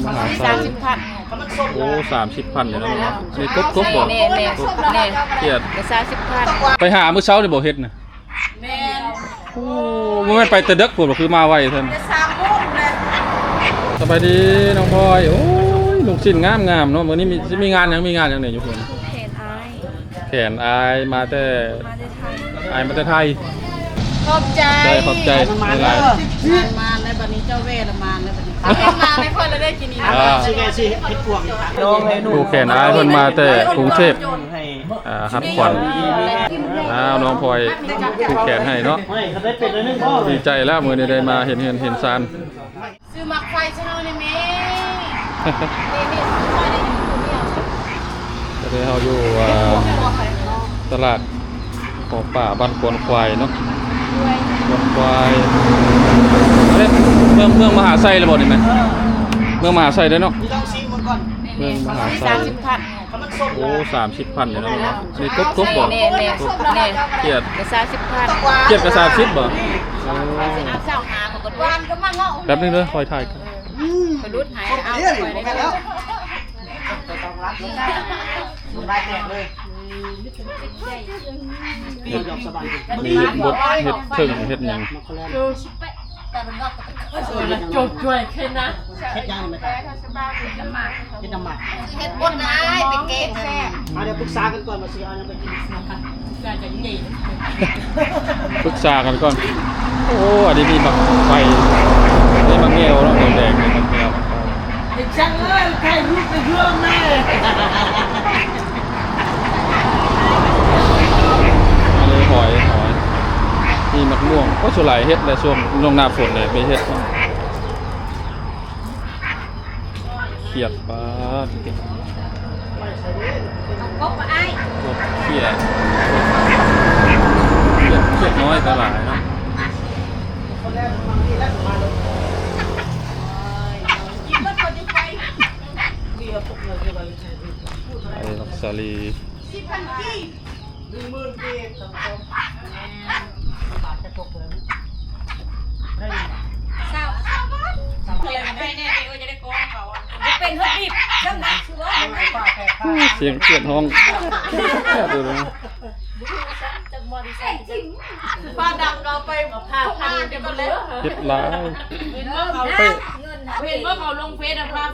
ສາມສິບພັນ. ໂອ້ ສາມສິບພັນເດ້ເນາະ. ອັນນີ້ກົບ ກົບບໍ່? ແມ່ນໆ ກົບ ແມ່ນ ຂຽດ ກໍສາມສິບພັນ. ໄປຫາມື້ເຊົ້ານີ້ບໍ່ເຮັດນະ? ແມ່ນ. ໂອ້ ບໍ່ແມ່ນໄປແຕ່ເດິກພຸ້ນບໍ່ ຄືມາໄວແທ້? ແຕ່ສາມໂມງແຫຼະ. ສະບາຍດີນ້ອງພອຍ. ໂອ້ຍ ລູກຊິ້ນງາມໆເນາະ. ມື້ນີ້ມີ ຊິມີງານຫຍັງ ມີງານຫຍັງແດ່ຢູ່ພຸ້ນ? ແຂນອ້າຍ. ແຂນອ້າຍມາແຕ່ ມາແຕ່ໄທ. ອ້າຍມາແຕ່ໄທ. ຂອບໃຈ ຂອບໃຈ ຂອບໃຈຫຼາຍໆ. ມາແລ້ວບັດນີ້ ເຈົ້າແວ່ລະມາແລ້ວບັດນີ້. ເຮັດມາໃຫ້ຂ້ອຍລະເດີກິນນີ້ນະ. ອ່າ ຜູ້ແຂນອ້າຍເພິ່ນມາແຕ່ກຸງເທບ ອ່າ ຮັບຂວັນ. ອ້າວ ນ້ອງພອຍຜູກແຂນໃຫ້ເນາະ. ດີໃຈແລ້ວ ມື້ນີ້ໄດ້ມາເຫັນເຮືອນເຫັນຊານ. ຊື້ໝາກໄຟໃຫ້ເຮົາແດ່ແມ່. ຕອນນີ້ເຮົາຢູ່ ອ່າ ຕະຫຼາດຂອງປ່າບ້ານກວນຄວາຍເນາະ. ກວນຄວາຍ ເອີ ເມືອງ ເມືອງມະຫາໄຊແລ້ວບໍ່ນີ້ແມ່? ເມືອງມະຫາໄຊເດ້ເນາະ. ເມືອງມະຫາໄຊ. ໂອ້ ສາມສິບພັນເດ້ເນາະ. ອັນນີ້ກົບ ກົບບໍ່? ແມ່ນໆ ຂຽດ ກໍສາມສິບພັນ. ຂຽດກໍສາມສິບບໍ່? ໂອ້ ເອົາຊາວຫ້າ ເຂົາກໍດູດ. ແປັບໜຶ່ງເດີ ຄ່ອຍຖ່າຍ. ເອີ ເອີ ໄປດູດໃຫ້ ເອົາໄປໄດ້ແລ້ວ. ນ້ຳລາຍແຕກເລີຍ. ເຮັດ ເຮັດບົດ ເຮັດເຖິງ ເຮັດຫຍັງ. ໂຈດຈ່ວຍແຄ່ນະ. ເຮັດຫຍັງແມ່? ເຮັດນ້ຳໝາກ. ເຮັດບົດໄດ້ ໄປແກງ. ອ່າ ດຽວປຶກສາກັນກ່ອນວ່າຊິເອົາຫຍັງໄປກິນ. ປຶກສາກັນກ່ອນ. ໂອ້ ອັນນີ້ມີໝາກໄຟ ມີໝາກແງວເນາະ ແດງໆ ນີ້ໝາກແງວ. ໄອ້ຊ່າງເອີຍ ຖ່າຍຮູບໄປເພື່ອແມ່. ອັນນີ້ຫອຍ ຫອຍ ມີໝາກມ່ວງ. ໂອ້ ສ່ວນຫຼາຍເຫັດແຫຼະ ຊ່ວງ ຊ່ວງໜ້າຝົນນີ້ມີເຫັດ. ຂຽດ ປາດ ເອົາກົບບໍ່ອ້າຍ? ກົບ ຂຽດ ຂຽດ ຂຽດນ້ອຍກໍຫຼາຍເນາະ. ໄອ້ບັກສາລີ ສິບພັນກີບ ໜຶ່ງໝື່ນກີບ. ສາວ ສາວ ເປັນເຮີດບີບ ຈັ່ງນະ ສຽງຂຽດຮ້ອງ. ຟ້າດັງກໍເອົາໄປຫ້າພັນ ເຮັດຫຼາຍ. ເຫັນບໍ່ເຂົາ ເຫັນບໍ່ເຂົາລົງເຟສ ຟ້າ ຟ້າ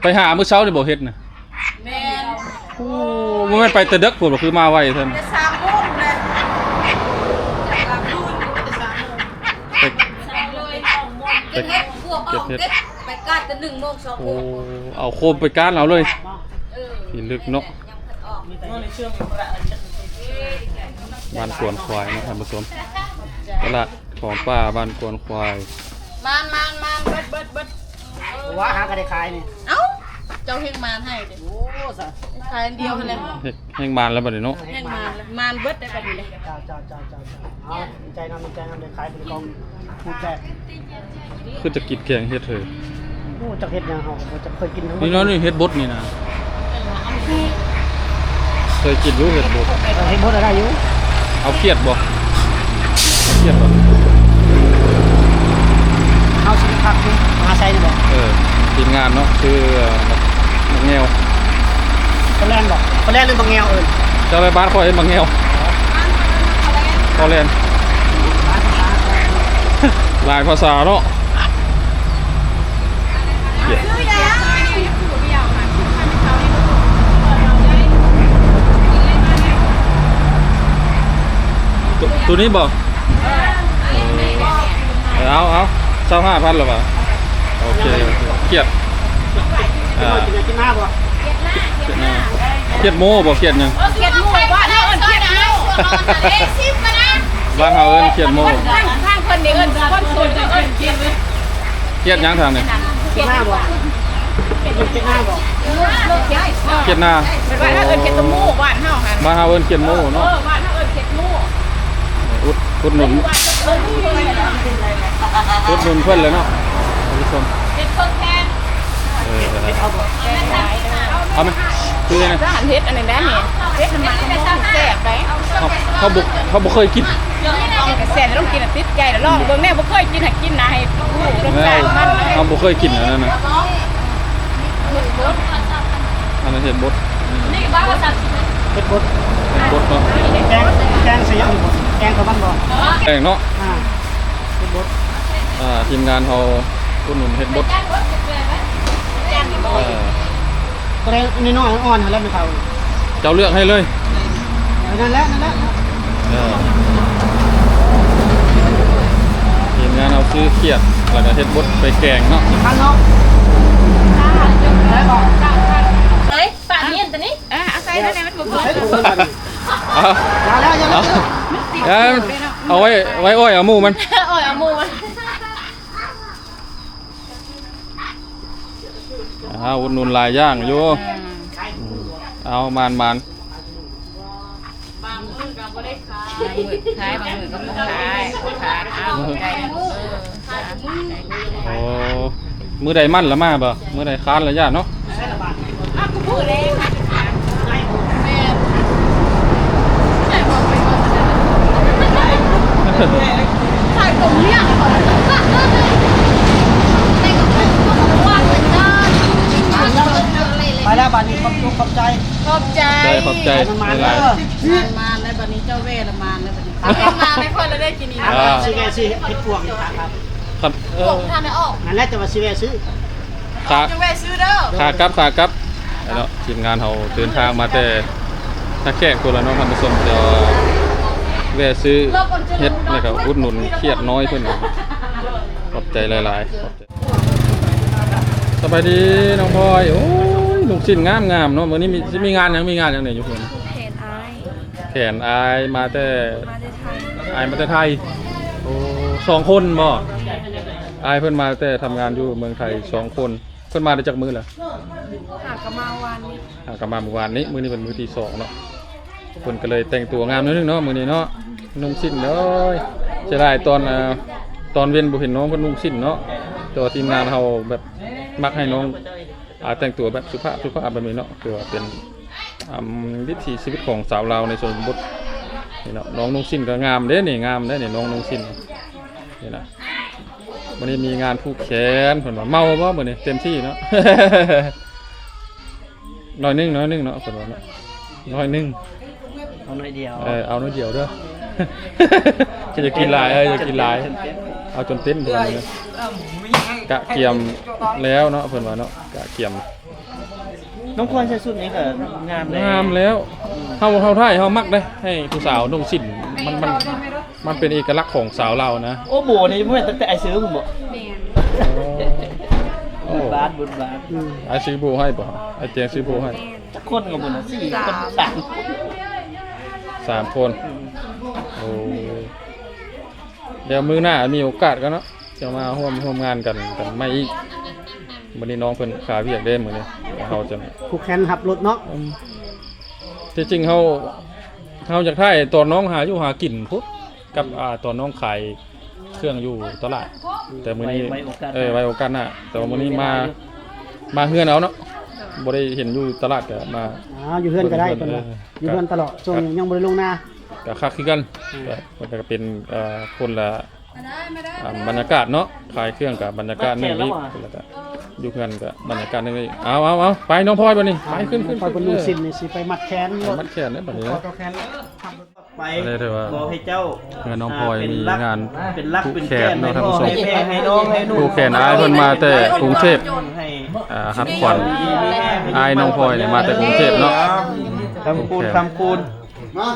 ໄປຫາມື້ເຊົ້ານີ້ບໍ່ເຮັດນະ? ແມ່ນ. ໂອ້ ບໍ່ແມ່ນໄປແຕ່ເດິກພຸ້ນບໍ່ ຄືມາໄວແທ້? ແຕ່ສາມໂມງແຫຼະ. ສາມໂມງ ແຕ່ສາມໂມງ ໄປ ເກັບເຫັດ ພວກເຮົາເກັບ ໄປກາດແຕ່ໜຶ່ງໂມງ ສອງໂມງ. ໂອ້ ເອົາໂຄມໄປກາດເອົາເລີຍ. ເອີ ທີ່ລຶກເນາະ. ບ້ານກວນຄວາຍເນາະທ່ານຜູ້ຊົມ ຕະຫຼາດຂອງປ່າບ້ານກວນຄວາຍ. ມານໆໆ ເບິດໆໆ. ວ່າຫາກໍໄດ້ຂາຍນີ້. ເອົ້າ ເຈົ້າແຮ່ງມານໃຫ້ເດ້. ໂອ້ ສາ ຂາຍອັນດຽວຫັ້ນແຫຼະ. ແຮ່ງມານແລ້ວບັດນີ້ເນາະ. ແຮ່ງມານແລ້ວ ມານເບິດໄດ້ບັດນີ້ເດ້. ເຈົ້າ ເຈົ້າ ເຈົ້າ ເຈົ້າ ເອົາ ໃຈນຳ ໃຈນຳ ໄດ້ຂາຍເປັນຂອງ ຄືຈະກິນແກງເຫັດເຮີ. ໂອ້ ຈັກເຫັດຫຍັງ ເຮົາກໍບໍ່ຈັກເຄີຍກິນທັງໝົດ. ນີ້ເນາະ ນີ້ເຫັດບົດນີ້ນະ. ເຄີຍກິນຢູ່ເຫັດບົດ. ເອີ ເຫັດບົດໄດ້ຢູ່. ເອົາຂຽດບໍ່? ເອົາຂຽດບໍ່? ເຮົາຊິໄປພັກຢູ່ມະຫາໄຊນີ້ແຫຼະ. ເອີ ທີມງານເນາະ ຄືໝາກແງວ. ຄອນແລນບໍ່? ຄອນແລນ ຫຼື ໝາກແງວເອີ້ນ? ເຈົ້າໄປບ້ານຂ້ອຍເອີ້ນໝາກແງວ. ຄອນແລນ ຫຼາຍພາສາເນາະ. ໂຕ ໂຕນີ້ບໍ່? ເອີ ເອົາ ເອົາ ຊາວຫ້າພັນລະຫວາ? ໂອເຄ ຂຽດ ອ່າ ຂຽດໜ້າບໍ່? ຂຽດໜ້າ ຂຽດໂມບໍ່? ຂຽດຫຍັງ? ຂຽດໂມ ບ້ານເຮົາເອີ້ນຂຽດໂມ. ບ້ານເຮົາເອີ້ນຂຽດໂມ. ທາງ ທາງເພິ່ນນີ້ເອີ້ນ ຄົນໂສດເອີ້ນຂຽດ. ຂຽດຫຍັງທາງນີ້? ຂຽດໜ້າບໍ່? ຂຽດໜ້າ ຂຽດໜ້າ. ແມ່ນວ່າເອີ້ນຂຽດໂມ ບ້ານເຮົາຫັ້ນ. ບ້ານເຮົາເອີ້ນຂຽດໂມເນາະ. ເອີ ບ້ານເຮົາເອີ້ນຂຽດໂມ. ອຸດ ອຸດໜູນ ອຸດໜູນເພິ່ນແຫຼະເນາະທ່ານຜູ້ຊົມ. ເຮັດເພິ່ນແທນ. ເອີ ເອົາໄໝ? ຄືໄງນະ? ຮ້ານເຮັດອັນນັ້ນແຫຼະນີ້. ເປັດນ້ຳມັນແຊບໄດ໋. ເຮົາ ເຮົາບໍ່ ເຮົາບໍ່ເຄີຍກິນ. ແຊບ ຕ້ອງກິນ ຕິດໃຈ. ລອງເບິ່ງແນ່ ບໍ່ເຄີຍກິນ ໃຫ້ກິນນະ ໃຫ້ຮູ້ລົດຊາດມັນ. ເຮົາບໍ່ເຄີຍກິນອັນນັ້ນນະ. ອັນນັ້ນເຫັດບົດ. ເຫັດບົດ ເຫັດບົດເນາະ. ແກງ ແກງໃສ່ຫຍັງ? ແກງກັບມັນບໍ່? ແກງເນາະ. ອ່າ ເຫັດບົດ. ອ່າ ທີມງານເຮົາອຸດໜູນເຫັດບົດ. ເອີ ກໍໄດ້ນ້ອຍໆ ອ່ອນໆ ຫັ້ນແຫຼະແມ່ເຖົ້າ. ເຈົ້າເລືອກໃຫ້ເລີຍ. ເອີ ນັ້ນແຫຼະ ນັ້ນແຫຼະ. ເອີ ທີມງານເຮົາຊື້ຂຽດ ແລ້ວກໍເຫັດບົດໄປແກງເນາະ. ພັນເນາະ. ໄດ້ບໍ່? ເອີຍ ປານນີ້ອັນຕົວນີ້. ເອີ ເອົາໃສ່ນັ້ນແຫຼະ ມັນບໍ່ພໍ. ເອົາ ຢ່າແລ້ວ ຢ່າແລ້ວ. ເອົາ ເອົາໄວ້ ໄວ້ອ້ອຍເອົາໝູ່ມັນ. ອ້ອຍເອົາໝູ່ມັນ. ອ້າວ ອຸດໜູນຫຼາຍຢ່າງຢູ່. ເອີ ເອົາ ໝານໆ. ບາງມື້ກໍບໍ່ໄດ້ຂາຍ ບາງມື້ຂາຍ ບາງມື້ກໍບໍ່ຂາຍ. ຂາຍ ເອົາ ຂາຍ. ໂອ້ ມື້ໃດມັນລະມາບໍ່? ມື້ໃດຄ້ານລະຢ້ານເນາະ. ອ້າວ ກູມື້ເດ້. ແມ່ນ. ຂາຍກົງເລ້ງ. ໄປແລ້ວບາດນີ້ ຂອບ ຂອບໃຈ. ຂອບໃຈ ຂອບໃຈຫຼາຍໆ. ມາແລ້ວບາດນີ້ ເຈົ້າແວ່ລະມາແລ້ວບາດນີ້. ເອົາມາໃຫ້ຂ້ອຍລະເດີ ກິນນີ້. ອ່າ ຊິແວ່ຊື້ເຫັດພວງນີ້. ຄັບ ເອີ ພວງທ່ານໄດ້ອອກ ນັ້ນແຫຼະ ແຕ່ວ່າຊິແວ່ຊື້. ຂາ ຈະແວ່ຊື້ເດີ ຂາກັບ ຂາກັບ. ເນາະ ທີມງານເຮົາເດີນທາງມາແຕ່ທ່າແຂກພຸ້ນລະເນາະທ່ານຜູ້ຊົມ. ຈະແວ່ຊື້ເຫັດ ແລ້ວກໍອຸດໜູນຂຽດນ້ອຍເພິ່ນ. ຂອບໃຈຫຼາຍໆ ຂອບໃຈ. ສະບາຍດີນ້ອງພອຍ. ໂອ້ຍ ລູກຊິ້ນງາມໆ ເນາະ. ມື້ນີ້ມີ ຊິມີງານຫຍັງ? ມີງານຫຍັງແດ່ຢູ່ພຸ້ນ? ແຂນອ້າຍ ແຂນອ້າຍມາແຕ່ ມາແຕ່ໄທ. ອ້າຍມາແຕ່ໄທ. ໂອ້ ສອງຄົນບໍ່? ແມ່ນ. ອ້າຍເພິ່ນມາແຕ່ທຳງານຢູ່ເມືອງໄທສອງຄົນ. ເພິ່ນມາໄດ້ຈັກມື້ລະ? ຫາກໍມາວານນີ້ ຫາກໍມາມື້ວານນີ້. ມື້ນີ້ເປັນມື້ທີສອງເນາະ. ເພິ່ນກໍເລີຍແຕ່ງຕົວງາມໜ້ອຍໜຶ່ງເນາະ ມື້ນີ້ເນາະ. ນຸ່ງສິ້ນເລີຍ. ເສຍດາຍຕອນ ເອີ ຕອນເວັນບໍ່ເຫັນນ້ອງເພິ່ນນຸ່ງສິ້ນເນາະ. ແຕ່ວ່າທີມງານເຮົາແບບມັກໃຫ້ນ້ອງ ອ່າ ແຕ່ງຕົວແບບສຸພາບ ສຸພາບແບບນີ້ເນາະ. ຖືວ່າເປັນ ອ່າ ວິຖີຊີວິດຂອງຊາວລາວໃນຊົນນະບົດນີ້ເນາະ. ນ້ອງນຸ່ງສິ້ນກໍງາມເດ້ນີ້ ງາມເດ້ນີ້ ນ້ອງນຸ່ງສິ້ນນີ້ນະ. ມື້ນີ້ມີງານຜູກແຂນ ເພິ່ນວ່າເມົາບໍ່ມື້ນີ້? ເຕັມທີ່ເນາະ. ໜ້ອຍໜຶ່ງ ໜ້ອຍໜຶ່ງເນາະ ເພິ່ນວ່າເນາະ. ໜ້ອຍໜຶ່ງ ເອົາໜ້ອຍດຽວ. ເອີ ເອົາໜ້ອຍດຽວເດີ. ຈະ ຢ່າກິນຫຼາຍ ເອີ ຢ່າກິນຫຼາຍ ເອົາຈົນເຕັມ ເພິ່ນວ່າເນາະ. ກະກຽມແລ້ວເນາະ ເພິ່ນວ່າເນາະ ກະກຽມ. ນ້ອງພອຍໃສ່ຊຸດນີ້ກໍງາມແລ້ວ ງາມແລ້ວ. ເຮົາ ເຮົາໄທເຮົາມັກເດ້ ໃຫ້ຜູ້ສາວນຸ່ງສິ້ນ ມັນ ມັນ ມັນເປັນເອກະລັກຂອງຊາວລາວນະ. ໂອ້ ໂບນີ້ບໍ່ແມ່ນຕັ້ງແຕ່ອ້າຍຊື້ພຸ້ນບໍ່? ແມ່ນ. ໂອ້ ບຸນບາດ ບຸນບາດ. ອືມ ອ້າຍຊື້ໂບໃຫ້ບໍ່? ອ້າຍແຈງຊື້ໂບໃຫ້. ຈັກຄົນກໍບໍ່ນະ ສີ່ຄົນ ສາມ ສາມຄົນ. ອືມ ໂອ້ ດຽວມື້ໜ້າມີໂອກາດກັນເນາະ ຈະມາຮ່ວມ ຮ່ວມງານກັນ ກັນໃໝ່ອີກ. ມື້ນີ້ນ້ອງເພິ່ນຄາວຽກເດ້ມື້ນີ້ ເຮົາຈະຜູກແຂນຮັບລົດເນາະ. ອືມ ທີ່ຈິງເຮົາ ເຮົາຢາກຖ່າຍຕອນນ້ອງຫາຢູ່ຫາກິນພຸ້ນ ກັບ ອ່າ ຕອນນ້ອງຂາຍເຄື່ອງຢູ່ຕະຫຼາດ. ແຕ່ມື້ນີ້ ໄວ້ ໄວ້ໂອກາດ ເອີ ໄວ້ໂອກາດໜ້າ. ແຕ່ວ່າມື້ນີ້ມາ ມາເຮືອນເອົາເນາະ. ບໍ່ໄດ້ເຫັນຢູ່ຕະຫຼາດກໍມາ. ອ່າ ຢູ່ເຮືອນກໍໄດ້ ເພິ່ນວ່າ ເອີ ຢູ່ເຮືອນຕະຫຼອດ ຊ່ວງນີ້ຍັງບໍ່ໄດ້ລົງນາ. ກໍຄັກຄືກັນ. ອືມ ກໍ ມັນກໍເປັນ ເອີ ຄົນລະ ອ່າ ບັນຍາກາດເນາະ ຂາຍເຄື່ອງກໍບັນຍາກາດໜຶ່ງອີກ ແລ້ວກໍຢູ່ເຮືອນກໍບັນຍາກາດໜຶ່ງອີກ. ເອົາ ເອົາ ເອົາ ໄປນ້ອງພອຍບັດນີ້ ໄປ ຂຶ້ນ ຂຶ້ນ ຂຶ້ນ. ຂ້ອຍເພິ່ນນຸ່ງສິ້ນນີ້ ຊິໄປມັດແຂນ ໄປມັດແຂນເດ້ບັດນີ້. ຂໍຕໍ່ແຂນ ໄປ ກໍເລີຍຖືວ່າ ຂໍໃຫ້ເຈົ້າ ເຮືອນນ້ອງພອຍມີງານຜູກແຂນເນາະທ່ານຜູ້ຊົມ. ຜູກແຂນອ້າຍເພິ່ນມາແຕ່ກຸງເທບ ອ່າ ຮັບຂວັນອ້າຍນ້ອງພອຍນີ້ມາແຕ່ກຸງເທບເນາະ. ຄຳຄູນ ຄຳຄູນ. ມາ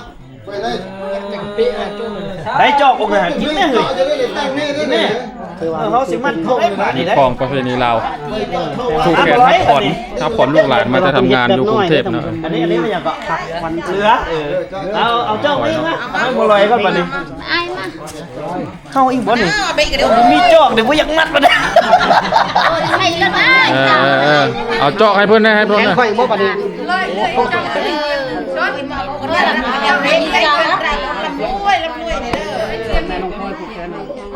ໄປເລີຍ ໄດ້ຈອກອົງອາຫານກິນແນ່ເຮີ້ຍ ກິນແນ່. ເອີ ເຮົາຊິມັດເຂົ້າໄດ້ບາດນີ້ເດ້ ຂອງປະເພນີລາວ. ຜູກແຂນຮັບຂວັນ ຮັບຂວັນລູກຫຼານມາແຕ່ທຳງານຢູ່ກຸງເທບເນາະ. ອັນນີ້ ອັນນີ້ແມ່ນຫຍັງເກາະ? ເສືອ. ເອີ ເອົາ ເອົາຈອກນີ້ມາ ເອົາໃຫ້ໝໍລອຍກ່ອນບາດນີ້. ອ້າຍມາ ເຮົາອີກບໍ່ນີ້? ມີຈອກເດ້ ບໍ່ຢາກມັດປານໃດ. ເອີ ເອີ ເອີ ເອົາຈອກໃຫ້ເພິ່ນແດ່ ໃຫ້ເພິ່ນແດ່. ຂ້ອຍບໍ່ປານນີ້.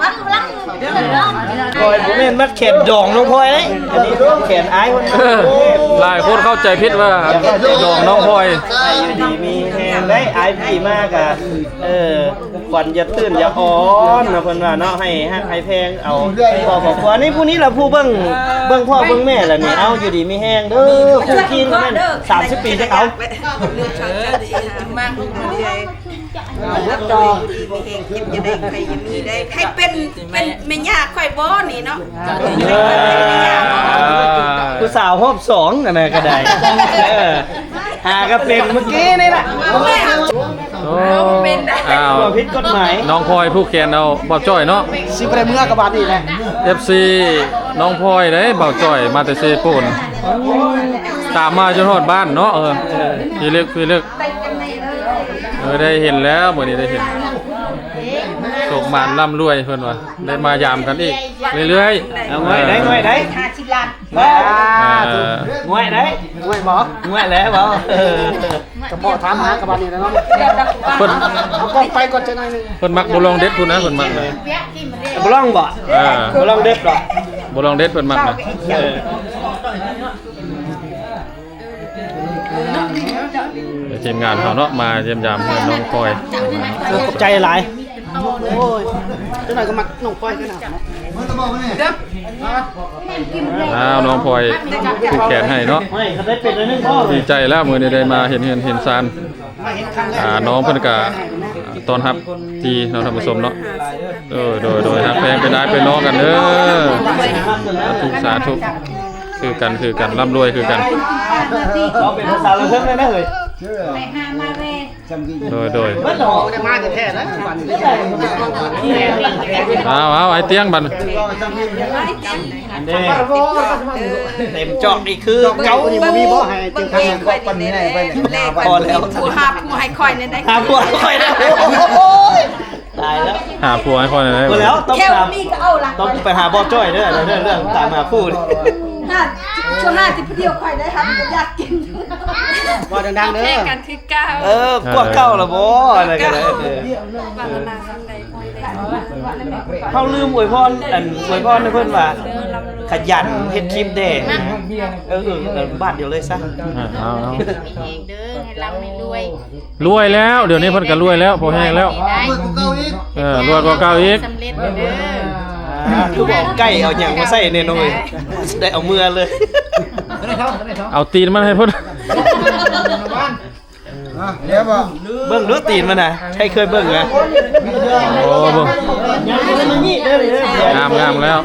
ວັງຫຼັງ ພອຍບໍ່ແມ່ນມັດແຂນດອງນ້ອງພອຍເດ້ ອັນນີ້ແຂນອ້າຍເພິ່ນ. ເອີ ຫຼາຍຄົນເຂົ້າໃຈຜິດວ່າດອງນ້ອງພອຍ. ໃຫ້ຢູ່ດີມີແຮງໄດ້ ອ້າຍພີ່ມາກະ ເອີ ຂວັນຢ່າຕື່ນຢ່າອ່ອນເນາະ ເພິ່ນວ່າເນາະ ໃຫ້ຮັກໃຫ້ແພງເອົາພໍ່ຄອບຄົວນີ້. ຜູ້ນີ້ລະຜູ້ເບິ່ງ ເບິ່ງພໍ່ເບິ່ງແມ່ລະນີ້. ເອົາ ຢູ່ດີມີແຮງເດີ ຄູ່ຄີນແມ່ນສາມສິບປີຈັກເອົາ. ໃຫ້ເປັນ ເປັນແມ່ຍ່າຂ້ອຍບໍ່ນີ້ເນາະ. ເອີ ຜູ້ສາວຮອບສອງອັນນັ້ນກະໄດ້. ເອີ ຫາກະເປັນມື້ກີ້ນີ້ລະ. ໂອ້ ອ້າວ ຜິດກົດໝາຍ. ນ້ອງພອຍຜູກແຂນເອົາບ່າວຈ້ອຍເນາະ. ຊິບໍ່ໄດ້ເມືອກະບາດນີ້ແຫຼະ. ເອັຟຊີນ້ອງພອຍເດ້ ບ່າວຈ້ອຍມາແຕ່ເຊໂປນ ຕາມມາຈົນຮອດບ້ານເນາະ. ເອີ ພີ່ເລັກ ພີ່ເລັກ. ເອີ ໄດ້ເຫັນແລ້ວ ມື້ນີ້ໄດ້ເຫັນ. ໂຊກໝານລ່ຳລວຍເພິ່ນວ່າ ໄດ້ມາຢາມກັນອີກເລື້ອຍໆ. ເອົາ ງ່ວຍໄດ້ ງ່ວຍໄດ້ ຫ້າສິບລ້ານ. ເອີ ງ່ວຍໄດ້ ງ່ວຍບໍ່? ງ່ວຍແລ້ວບໍ່? ເອີ ກະບໍ່ຖາມຫາກະບາດນີ້ແຫຼະເນາະ. ເພິ່ນ ເອົາກ້ອງໄປກ່ອນຈັກໜ້ອຍໜຶ່ງ. ເພິ່ນມັກບົວລອງເດັດພຸ້ນນະ ເພິ່ນມັກນະ. ບົວລອງບໍ່? ເອີ ບົວລອງເດັດບໍ່? ບົວລອງເດັດເພິ່ນມັກນະ. ເອີ ທີມງານເຮົາເນາະ ມາຢ້ຽມຢາມເຮືອນນ້ອງພອຍ. ຂອບໃຈຫຼາຍ. ໂອ້ຍ ຈັກໜ້ອຍກະມັກນ້ອງພອຍຄືນະ. ອ້າວ ນ້ອງພອຍຜູກແຂນໃຫ້ເນາະ. ດີໃຈແລ້ວ ມື້ນີ້ໄດ້ມາເຫັນເຮືອນເຫັນຊານ. ອ່າ ນ້ອງເພິ່ນກະຕ້ອນຮັບດີເນາະ ທ່ານຜູ້ຊົມເນາະ. ໂດຍ ໂດຍ ໂດຍ ຮັກແພງເປັນອ້າຍເປັນນ້ອງກັນເດີ. ສາທຸ ສາທຸ. ຄືກັນ ຄືກັນ ລ່ຳລວຍຄືກັນ. ເຮົາເປັນພາສາລາວເທິງແລ້ວນະເຮີຍ. ໂດຍ ໂດຍ ມາແທ້ໆນະ. ເອົາ ເອົາ ໄອ້ຕຽງບັດ ເຕັມຈອກອີກຄືເກົ່າ. ບໍ່ມີບໍ່ໃຫ້ເຕັມທາງ. ພໍແລ້ວ ຜູ້ຫາຜູ້ໃຫ້ຂ້ອຍແດ່. ຫາຜູ້ໃຫ້ຂ້ອຍແດ່. ຕາຍແລ້ວ ຫາຜົວໃຫ້ຂ້ອຍແດ່. ບໍ່ແລ້ວ ຕ້ອງ ຕ້ອງໄປຫາບ່າວຈ້ອຍເດີ ເລື່ອງຕາມຫາຜູ້ນີ້. ຫາ ຊ່ວງຫ້າສິບຜູ້ດຽວຂ້ອຍໄດ້ຮັບ ຢາກກິນ. ເວົ້າດັງໆເດີ. ແຂ່ງກັນຄືເກົ່າ. ເອີ ກວ່າເກົ່າລະບໍ່ ອັນນັ້ນກະໄດ້. ເອີ ເຮົາລືມອວຍພອນ ອັນ ອວຍພອນໃຫ້ເພິ່ນວ່າ ຂະຫຍັນເຮັດຄລິບແດ່. ເອີ ເອີ ເອີ ບາດດຽວເລີຍຊະ. ເອົາ ເອົາ ເອົາ ເດີ ໃຫ້ລ່ຳໃຫ້ລວຍ. ລວຍແລ້ວ ດຽວນີ້ເພິ່ນກະລວຍແລ້ວ ພໍແຮງແລ້ວ. ເອີ ລວຍກວ່າເກົ່າອີກ. ສຳເລັດເດີ. ອ່າ ຄືບໍ່ເອົາໄກ່ເອົາຫຍັງມາໃສ່ແດ່ນ້ອຍ ໄດ້ເອົາເມືອເລີຍ. ເອົາຕີນມັນໃຫ້ເພິ່ນ. ອ່ະ ດຽວບໍ່ ເບິ່ງດູຕີນມັນນະ ໃຜເຄີຍເບິ່ງນະ. ໂອ້ ເບິ່ງ ງາມ ງາມແລ້ວ.